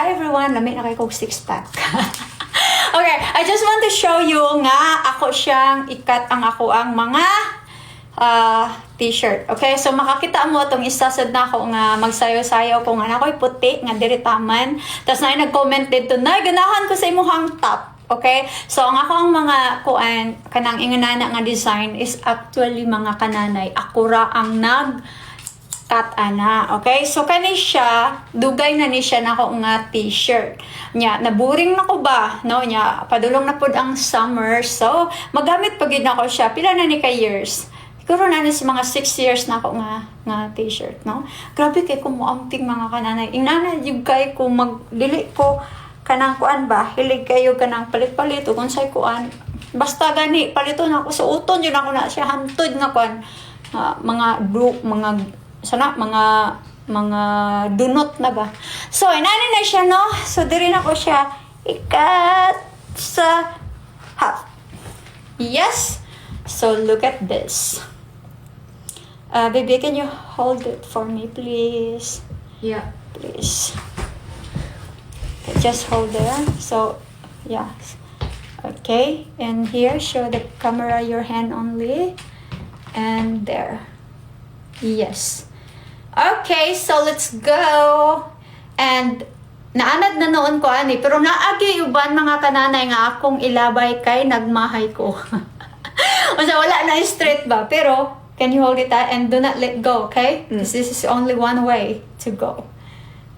Hi everyone, lami na kay kog six pack. Okay, I just want to show you nga ako siyang i-cut ang ako ang mga t-shirt. Okay, so makakita mo itong isa sad na ako nga magsayo-sayo ko nga na ako'y puti nga diri taman. Tapos na nag-comment dito na ganahan ko sa imuhang top. Okay? So ang ako ang mga kuan kanang inganana nga design is actually, mga kananay, ako ra ang nag cut ana. Okay? So kani siya, dugay na ni siya nako nga t-shirt. Nya, naburing na ko ba? No, nya, padulong na pud ang summer. So, magamit pa gid nako siya. Pila na ni ka years? Siguro na ni sa mga 6 years na ako nga t-shirt, no? Grabe kay ko moamping, mga kananay. Ingana jud kay ko mag dili ko kanang kuan ba, hilig kayo kanang palit-palit o kung say kuan. Basta gani paliton ako, suoton yun ako na siya hantod nga kuan nga mga du mga sana mga dunot na ba. So inani na siya, no? So diri na ko siya i-cut sa half. Yes. So look at this. Baby, can you hold it for me, please? Yeah. Please. Okay, just hold there. So, yeah. Okay, and here, show the camera your hand only. And there. Yes. Okay, so let's go. And naanad na noon ko ani, pero naagi uban, mga kananay, nga akong ilabay kay nagmahay ko. Unsa, wala na straight ba, pero can you hold it ah, and do not let go, okay? Because this is only one way to go.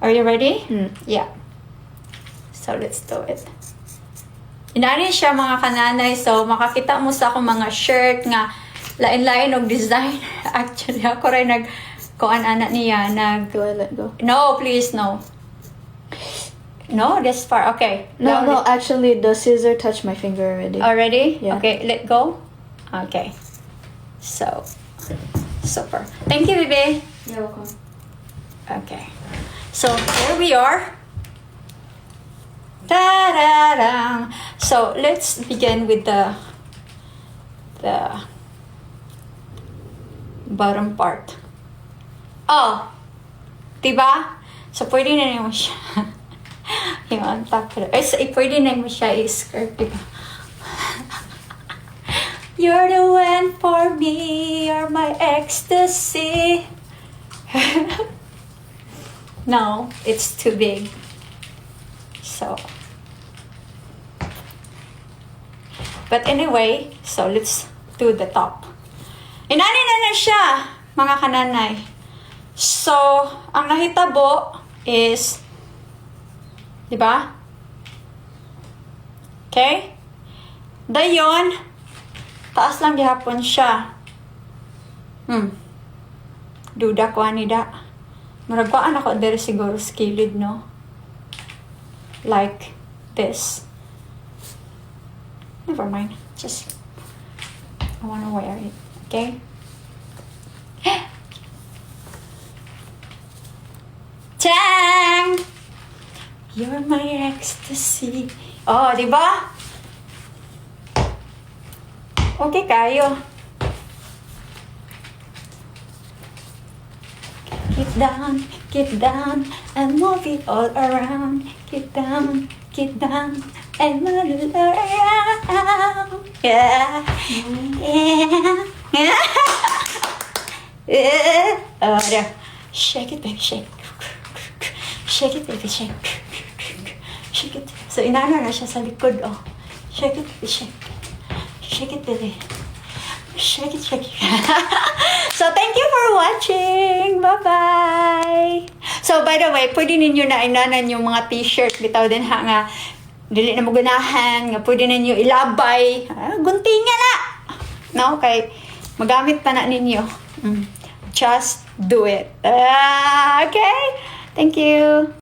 Are you ready? Mm. Yeah. So let's do it. Inani siya, mga kananay. So makakita mo sa akong mga shirt nga lain-lain og design. Actually, ako rin nag kuan ana niya nag Do I let go? No, please, no. No, this far. Okay. No, Now no, actually, the scissor touched my finger already. Already? Yeah. Okay, let go. Okay. So, super. Thank you, baby. You're welcome. Okay. So, here we are. Ta-da-da. So, let's begin with the bottom part. Oh, diba? So, pwede na mo siya. Yung on top. Eh, so, eh, pwede na mo siya i-skirt, diba? You're the one for me. You're my ecstasy. No, it's too big. So, but anyway, so let's do the top. Inani na na siya, mga kananay. So, ang nahitabo is, di ba? Okay? Dayon, taas lang gihapon siya. Duda ko ani da. Murag kuan ako diri siguro sa kilid, no? Like this. Never mind. Just, I wanna wear it. Okay? Tang! You're my ecstasy. Oh, di ba? Okay kayo. Get down, and move it all around. Get down, and move it all around. Yeah. Yeah. Oh, there. Shake it, baby, shake. Shake it, baby, shake. Shake it. So, inano na siya sa likod, oh. Shake it, baby, shake. Shake it, baby. Shake it, shake it. So, thank you for watching. Bye-bye. So, by the way, pwede ninyo na inanan yung mga t-shirt. Bitaw din ha nga, dili na mo ganahan, nga pwede ninyo ilabay. Ah, guntingan na! No, kay magamit pa na ninyo. Just do it. Ah, okay? Thank you.